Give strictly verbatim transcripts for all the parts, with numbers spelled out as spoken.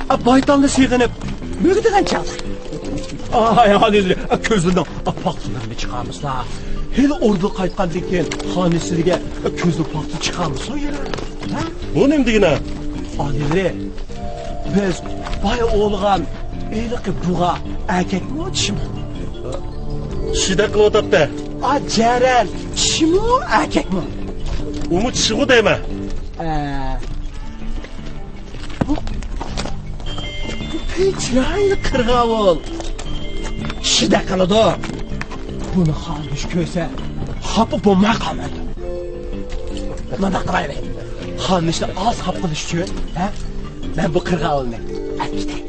بايتالنى سېغىنىپ مۆگىدىغان چاغدا. ئاي، ئالىيلىرى، كۆزلىرىنىڭ پاختىلىرىنى چىقارمىسىلا. ھېلى ئوردىغا قايتقاندىن كېيىن خانىم سىلىگە كۆزنىڭ پاختىنى چىقارمىسۇن يەنە. ھە؟ بۇ نېمە دېگىنە؟ ئالىيلىرى، بىز بايا ئوۋلىغان ھېلىقى بۇغا ئەركەكمۇ، چىشىمۇ؟ شىدە قىلىۋاتاتتى. ئا، جەرەن، چىشىمۇ، ئەركەكمۇ؟ ئۇمۇ چىشىغۇ دەيمەن. ئە، بۇ، بۇ پەي چىرايلىق قىرغاۋۇل. شىدە قىلىدۇ. بۇنى خانىش كۆرسە، خاپا بولماي قالمايدۇ. مۇنداق قىلايلى. خانىشنى ئاز خاپا قىلىش ئۈچۈن، ھە؟ مەن بۇ قىرغاۋۇلنى ئەپ كېتەي.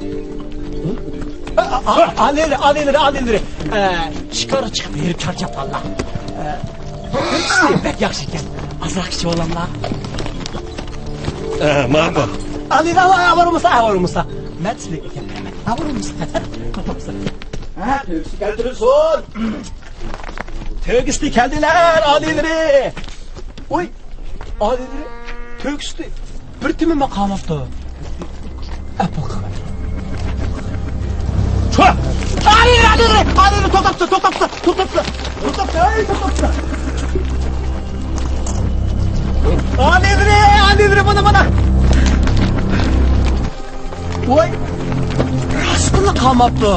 ئا، ئا، ئا، ئالىيلىرى، ئالىيلىرى، ئالىيلىرى. ئە، شىكارغا چىقىپ ھېرىپ چارچاپ قالدى. ئە، بەك ياخشى ئىكەن. ئازراق ئىچىۋالاملا. ئە، ماقۇل. ئالىيلىرى، ئاۋارە بولمىسا، ئاۋارە بولمىسا. مەن سىلەرگە ئەكەپ بېرىمەن. ئاۋارە بولمىسا. ھە، تۆگىسى كەلدىلىسۇن. تۆگىسى كەلدىلەر، ئالىيلىرى. ۋوي. ئالىيلىرى، تۆگىسى بىر تېمىمۇ قالماپتۇ. ئەپۇ قىلىڭ. شۇ! ئالىيلىرى، ئالىيلىرى، ئالىيلىرى، توختاپسىلەر، توختاپسىلەر، توختاپسىلەر، توختاپسىلەر، ئەي، توختاپسىلەر. ئالىيلىرى، ئالىيلىرى، مانا، مانا. ۋاي، راستلا قالماپتۇ.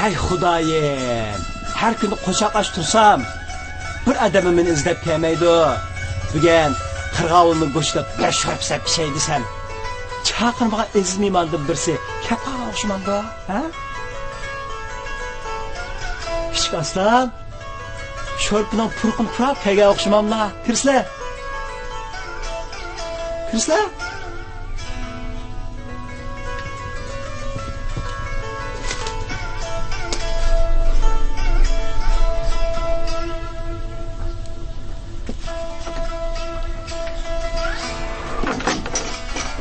ھەي خۇدايىم، ھەر كۈنى قوشاقلاشتۇرسام، بىر ئادەممۇ مېنى ئىزدەپ كەلمەيدۇ. بۈگۈن قىرغاۋۇلنىڭ گۆشىدە بىر شورپا سەپ پىشەي دېسەم، چاقىرمىغان ئەزىز مېھماندىن بىرسى كەپ قالغان ئوخشىمامدۇ؟ ھە؟ كىچىك ئاسلان، شورپىنىڭ پۇرىقىنى پۇراپ كەلگەن ئوخشىماملا؟ كىرسىلە! كىرسىلە!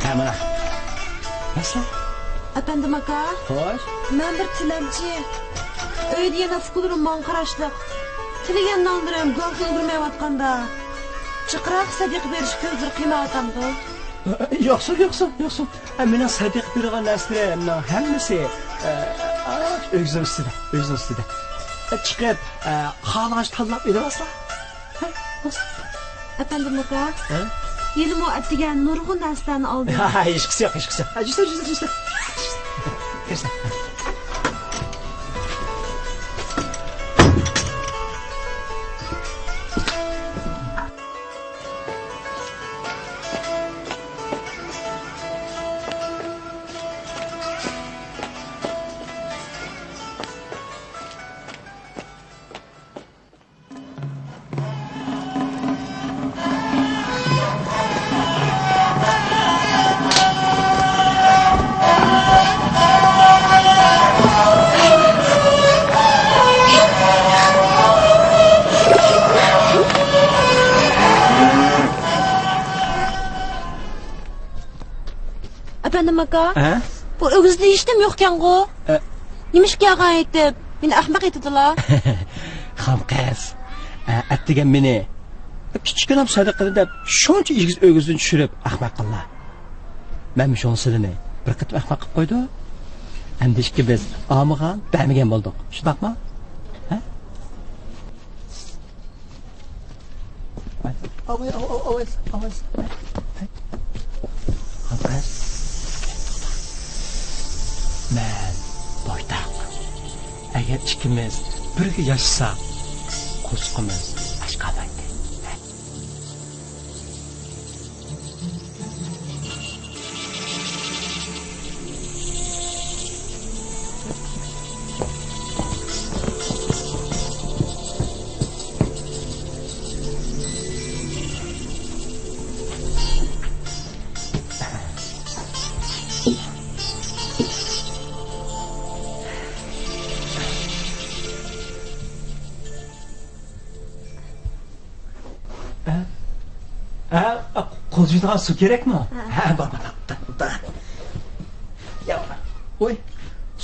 ھە، مانا. مەسىلەن؟ ئەپەندىم ئاكا. خوش. مەن بىر تىلەمچى. ئۆيدە يەنە ئۇكىلىرىم ماڭا قاراشلىق. تىلىگەن نانلىرىم گۈلگە ئۈلگۈرمەيۋاتقاندا، جىقراق سەدىقە بېرىش كۆزلىرى قىيناۋاتامدۇ؟ يوقسۇن، يوقسۇن، يوقسۇن. ئە، مېنىڭ سەدىقە بېرىدىغان نەرسىلىرىمنىڭ ھەممىسى، ئە، ئا، ئۆگزىنىڭ ئۈستىدە، ئۆگزىنىڭ ئۈستىدە. ئە، چىقىپ، ئە، خالىغانچە تاللاپ ئېلىۋالسا. ھە، بولسا. ئەپەندىم ئاكا، ھە؟ ھېلىمۇ ئەتىگەن نۇرغۇن نەرسىلەرنى ئالدىم. ھە، ھە، ھېچقىسى يوق، ھېچقىسى يوق. ھە، جۈسە، جۈسە، جۈسە. جۈسە. ئەپەندىم ئاكا، ھە؟ بۇ ئۆگزىدە ھېچنېمە يوقكەنغۇ؟ ئە. نېمىشقا يالغان ئېيتىپ، مېنى ئەخمەق ئېتىدىلا؟ خام قىز، ئە، ئەتىگەن مېنى كىچىككىنە سەدىقىنى دەپ شۇنچە ئېگىز ئۆگزىدىن چۈشۈرۈپ ئەخمەق قىللا. مەنمۇ شۇڭا سىلىنى بىر قېتىم ئەخمەق قىلىپ قويدۇم. ئەمدى ئىككىمىز ئالمىغان، بەرمىگەن بولدۇق. شۇنداقمۇ؟ ھە؟ ئاۋاي، ئاۋاي، ئاۋاي، ئاۋاي. مەن بويتاق. ئەگەر ئىككىمىز بىرگە ياشىساق، قورسىقىمىز ئاچ قالمايتتى. قول جۇيىدىغان سۇ كېرەكمۇ؟ ھە. ھە، بار، بار، بار. يا، ئوي،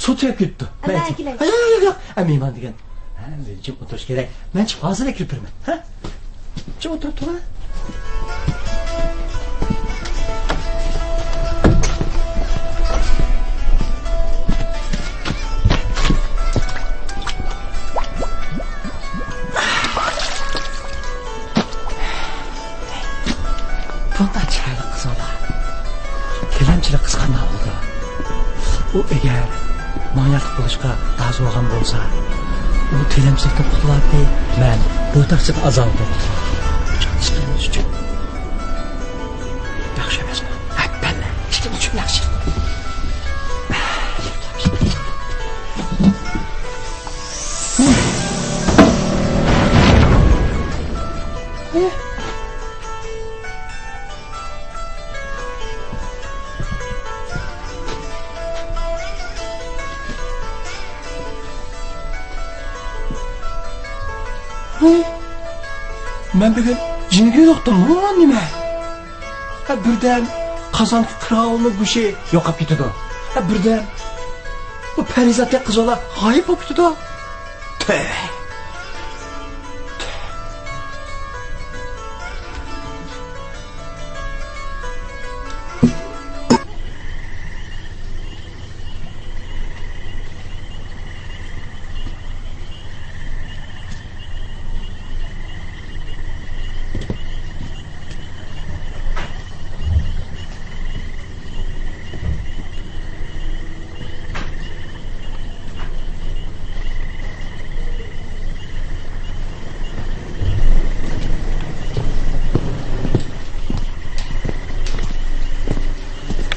سۇ تېگىپ كېتىپتۇ. مەن ئەكېلەي. ياق، ياق، ياق، ياق. ئە، مېھمان دېگەن. ھە، جىم ئولتۇرۇش كېرەك. مەن چىقىپ ھازىرلا كىرىپ بېرىمەن. ھە؟ جىم ئولتۇرۇپ تۇرۇڭ. بۇنداق چىرايلىق قىز بالا تىلەمچىلىك قىز قانداق بولىدۇ؟ ئۇ ئەگەر ماڭا ياتلىق بولۇشقا رازى بولغان بولسا، ئۇ تىلەمچىلىكتىن قۇتۇلاتتى، مەن بوتاكسىدىن ئازابىدىن قۇتۇلاتتىم. ئىككىمىز ئۈچۈن ياخشى ئەمەسمۇ؟ ھەپپەندە، ئىككىمىز ئۈچۈن ياخشى. ھەي، مەن بۈگۈن جىنگە يولۇقتۇممۇ نېمە؟ ھە، بىردەم قازاندىكى قىراۋۇلنىڭ گۆشى يوقاپ كېتىدۇ. ھە، بىردەم بۇ پەرىزاتتەك قىز بالا غايىب بولۇپ كېتىدۇ. تۈھ.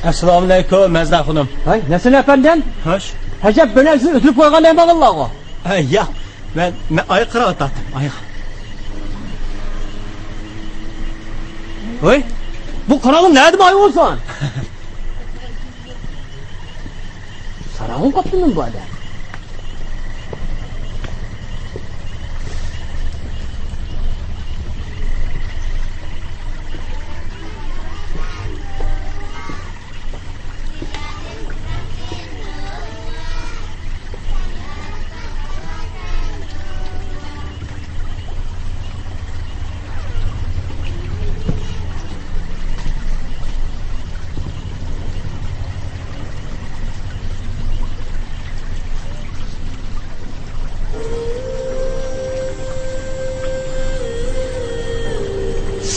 ئەسسالامۇئەلەيكۇم، مەزدە خانىم. ھەي، نەسىر ئەپەندىم. خوش. ئەجەب، بىرەرسىنى ئۆتۈرۈپ قويغان دەيمەنغۇ. ھە، ياق، مەن، مەن ئايغا قاراۋاتاتتىم، ئايغا. ھوي، بۇ قاراڭغۇ نەدە بار ئايغا بولسۇن؟ ساراڭغۇ قاپتىمەن بۇ ئادەم.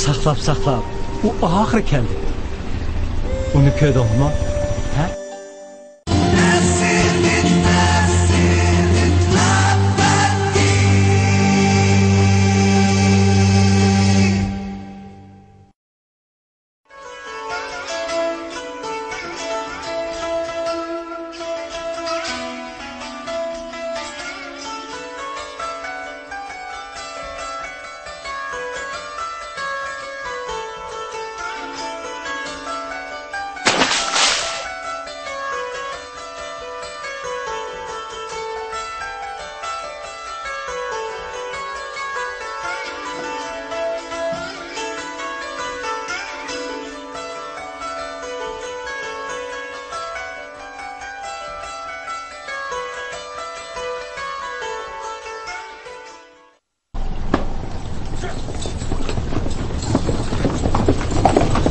ساقلاپ، ساقلاپ، ئۇ ئاخىرى كەلدى. ئۇنى كۆردۈڭمۇ؟ ھە؟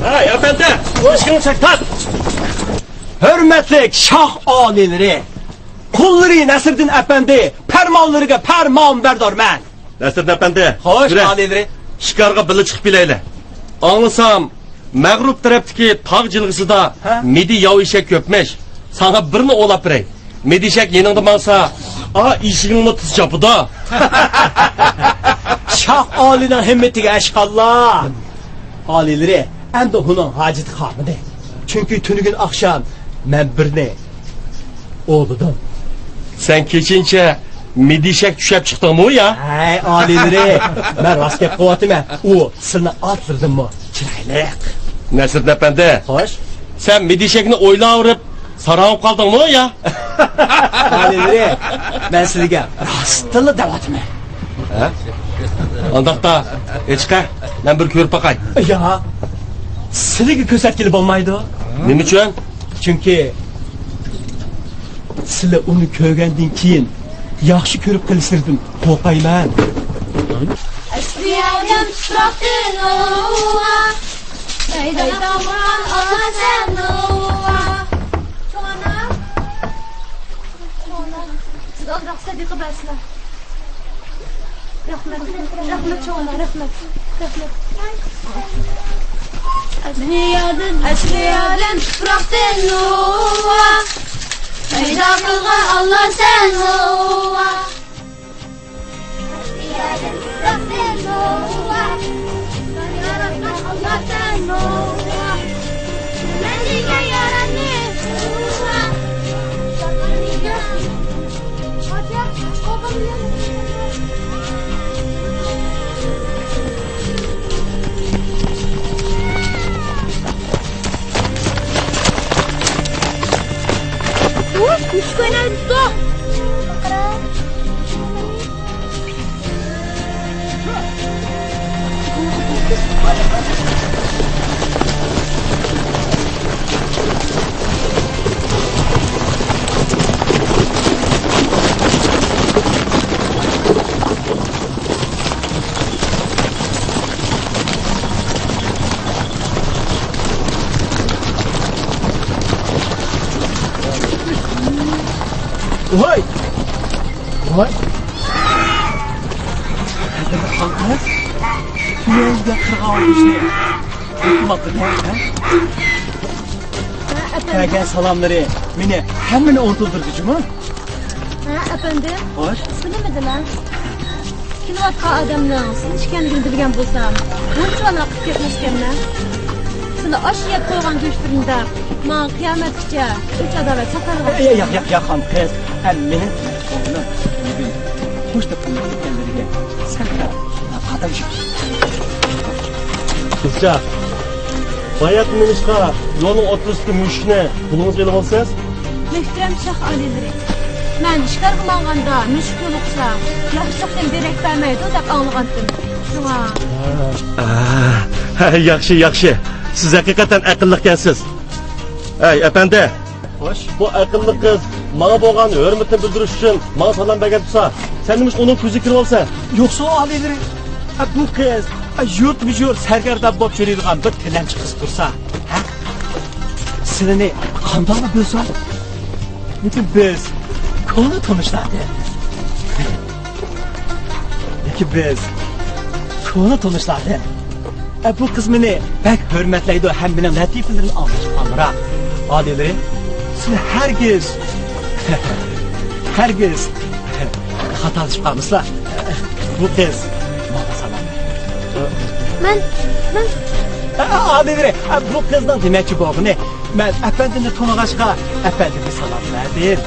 ھەي، ئەپەندى، ئىشىكىڭنى چەك، تارت! ھۆرمەتلىك شاھ ئالىيلىرى، قۇللىرى نەسىردىن ئەپەندى، پەرمانلىرىغا پەرمانبەردار مەن. نەسىردىن ئەپەندى، خوش، يۈرە. ئالىيلىرى. شىكارغا بىللە چىقىپ كېلەيلى. ئاڭلىسام، مەغرۇب تەرەپتىكى تاغ جىلغىسىدا ھە؟ مىدى ياۋا ئېشەك كۆپمىش. ساڭا بىرنى ئوۋلاپ بېرەي. مىدى ئېشەك يېنىڭدا ماڭسا، ئا، ئېشىكىڭنى تېز چاپىدۇ. شاھ ئالىينىڭ ھىممىتىگە ئەشقاللا. ئالىيلىرى، ئەمدى ئۇنىڭ ھاجىتى قالمىدى. چۈنكى تۈنۈگۈن ئاخشام مەن بىرنى ئوۋلىدىم. سەن كېچىنچە مىدى ئېشەك چۈشەپ چىقتىڭمۇ يا؟ ھەي، ئالىيلىرى، مەن راست گەپ قىلىۋاتىمەن. ئۇ سىلىنىڭ ئاتلىرىدىنمۇ چىرايلىق. نەسىردىن ئەپەندى. خوش. سەن مىدى ئېشەكنى ئويلاۋېرىپ ساراڭ بولۇپ قالدىڭمۇ يا؟ ئالىيلىرى، مەن سىلىگە راستىنلا دەۋاتىمەن. ھە؟ ئانداقتا، ئېچىقە، مەن بىر كۆرۈپ باقاي. يا. سىلىگە كۆرسەتكىلى بولمايدۇ. نېمە ئۈچۈن؟ چۈنكى سىلى ئۇنى كۆرگەندىن كېيىن ياخشى كۆرۈپ قېلىشلىرىدىن قورقايمەن. ئەسلى ئادەم تۇپراقتىن ئۇلۇغ، پەيدا قىلغان ئاللا سەن ئۇلۇغ. چوڭ ئانا، چوڭ ئانا، سىز ئازراق سەدىقە بەرسىلە. رەھمەت، رەھمەت، چوڭلار، رەھمەت، رەھمەت. ئەسلى ئادەم، ئەسلى ئادەم تۇپراقتىن ئۇلۇغ، پەيدا قىلغان ئاللا سەن ئۇلۇغ. ئەسلى ئادەم تۇپراقتىن ئۇلۇغ، ياراتقان ئاللا سەن ئۇلۇغ. مەن دېگەن ياراتنى ئۇلۇغ. ۋاي! ۋاي! قانداق قىلىپ؟ تۈنۈگۈن قىرغان ئىشنى ئۇنتۇماپتۇ، ھە؟ ھە، ئەپەندىم. بەرگەن سالاملىرى مېنى ھەممىنى ئۇنتۇلدۇردى جۇمۇ. ھە، ئەپەندىم. خوش. سىزنىمىدىلا؟ كېلىۋاتقان ئادەمنىڭ سىز ئىكەنلىكىنى بىلگەن بولسام، بۇنچىۋالا قىلىپ كەتمەسكەنمەن. سىلى ئاشۇ يەپ قويغان گۆشلىرىنى دەپ، ماڭا قىيامەتكىچە ئۆچ-ئاداۋەت ساقلىغان. ياق، ياق، ياق، ياق، خانىم قىز. ھە، مېنىڭ ئوغلۇم بۈگۈن خوش تاپقان ئىكەنلىرىگە سەل قاتنىشىپ. قىزچاق، باياتىن نېمىشقا يولنىڭ ئوتتۇرىسىدىكى مۈشۈكنى قولىڭىزغا ئېلىۋالىسىز؟ مۆھتەرەم شاھ ئالىيلىرى، مەن شىكارغا ماڭغاندا مۈشۈك يولۇقسا، ياخشىلىقتىن دېرەك بەرمەيدۇ دەپ ئاڭلىغانتىم. شۇڭا. ھە، ياخشى، ياخشى. سىز ھەقىقەتەن ئەقىللىقكەنسىز. ھەي، ئەپەندى. خوش. بۇ ئەقىللىق قىز ماڭا بولغان ھۆرمىتىنى بىلدۈرۈش ئۈچۈن ماڭا سالام بەرگەن تۇرسا، سەن نېمىشقا ئۇنىڭ كۆزىگە كىرىۋالىسەن؟ يوقسۇ ئالىيلىرى، ئە، بۇ قىز، ئە، يۇرتمۇ يۇرت سەرگەردان بولۇپ يۈرىدىغان بىر تىلەمچى قىز تۇرسا، ھە؟ سىلىنى قانداقلا بىلسۇن؟ لېكىن بىز كونا تونۇشلاردىن. لېكىن بىز كونا تونۇشلاردىن. ئە، بۇ قىز مېنى بەك ھۆرمەتلەيدۇ ھەم مېنىڭ لەتىپىلىرىمنى ئاڭلاشقا ئامراق. ئالىيلىرى، سىلەر ھەرگىز، ھەرگىز خاتالىشىپ قالمىسىلا. بۇ قىز ماڭا سالام. مەن، مەن. ئە، ئالىيلىرى، ئە، بۇ قىزنىڭ دېمەكچى بولغىنى، مەن ئەپەندىمنى تونۇغاچقا، ئەپەندىمگە سالام بەردىم.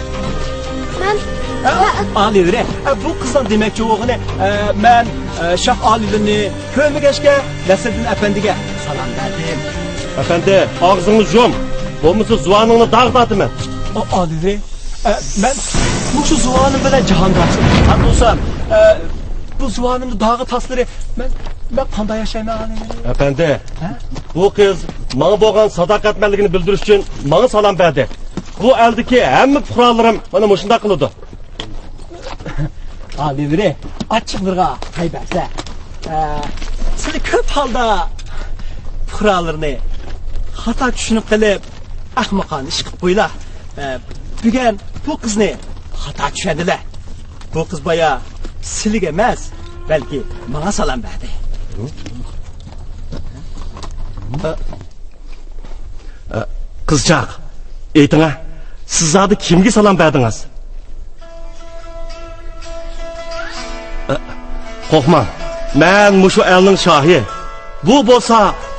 مەن، ئە، مەن. ئالىيلىرى، ئە، بۇ قىزنىڭ دېمەكچى بولغىنى، ئە، مەن، ئە، شاھ ئالىيلىرىنى كۆرمىگەچكە، نەسىردىن ئەپەندىگە سالام بەردىم. ئەپەندى، ئاغزىڭنى يۇم، بولمىسا زۇۋانىڭنى داغ تارتىمەن. ئا-، ئالىيلىرى، ئە، مەن مۇشۇ زۇۋانىم بىلەن جاھاندا ئاچىلىشقان بولسام، ئە، بۇ زۇۋانىمنى داغا تاسلىرى، مەن، مەن قانداق ياشايمەن، ئالىيلىرى؟ ئەپەندى، ھە؟ بۇ قىز ماڭا بولغان ساداقەتمەنلىكىنى بىلدۈرۈش ئۈچۈن ماڭا سالام بەردى. بۇ ئەلدىكى ھەممە پۇقرالىرىم مانا مۇشۇنداق قىلىدۇ. ئالىيلىرى، ئاچچىقلىرىغا پاي بەرسە، ئە، سىلى كۆپ ھالدا پۇقرالىرىنى خاتا چۈشىنىپ قېلىپ، ئەخمىقانە ئىش قىلىپ قويلا. ئە، بۈگۈن بۇ قىزنى خاتا چۈشەندىلە. بۇ قىز بايا سىلىگە ئەمەس، بەلكى ماڭا سالام بەردى. ئە، قىزچاق، ئېيتىڭە، سىز زادى كىمگە سالام بەردىڭىز؟ ئە، قورقماڭ، مەن مۇشۇ ئەلنىڭ شاھى. بۇ بولسا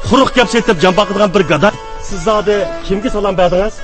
قۇرۇق گەپ سېتىپ جان باقىدىغان بىر گادا. سىز زادى كىمگە سالام بەردىڭىز؟